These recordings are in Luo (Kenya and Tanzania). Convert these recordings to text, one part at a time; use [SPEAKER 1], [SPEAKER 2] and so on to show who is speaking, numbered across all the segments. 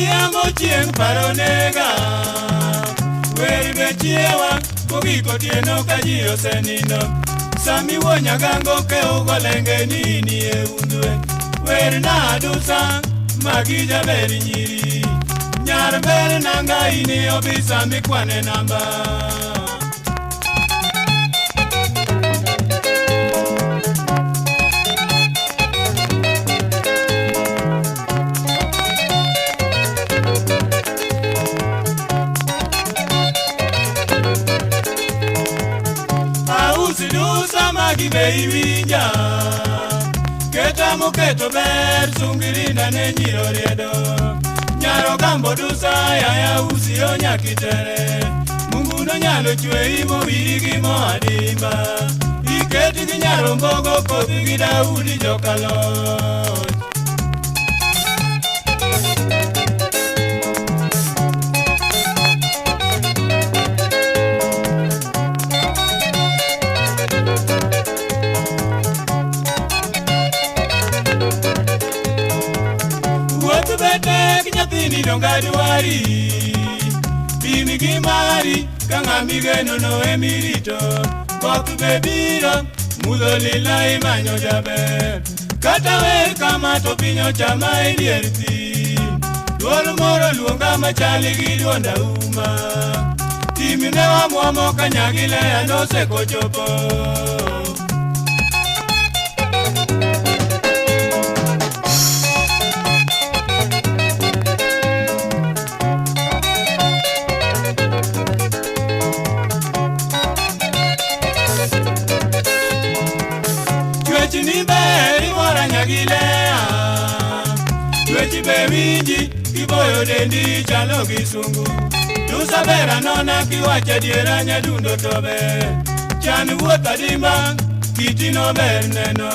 [SPEAKER 1] Odhiambo chieng' paro nega. Wer be chiewa mogik otieno ka ji osenindo. Sami wuo nyagango kew golenge ni nie undwe. Wer na adusa magi jaber nyiri. Nyar ber nanga ini obisa mikwane namba. Ausi dusa magi be iwinja. Keta moketo ber sungirinda ne nyiro riedo. Nyaro gambo dusa yaya usi o nyakitere. Mungu nonyalo chweyi mowiri gi mo adimba. Iketi gi nyaro mbogo kodhi gi Daudi jokaloch. Wuoth be tek nyathini donga dwari. Pim gi mari ka ng'ama igeno no emirito. Koth be biro, mudho lila imanyo jaber. Kata wer kama to piny ochama e dier thim. Duol moro luonga machal gi duond auma. Tim ne wamuomo ka nyagileya noseko chopo. Chwech ni ber imora nyagilea. Chwech be winji kiboyo dendi chalo gi sungu. Dusa ber anona kiwacho adiera nyadundo to ber. Chan wuoth adimba kiti no ber neno.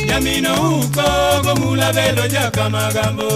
[SPEAKER 1] Nyamino uko gomula belo jakamagambo.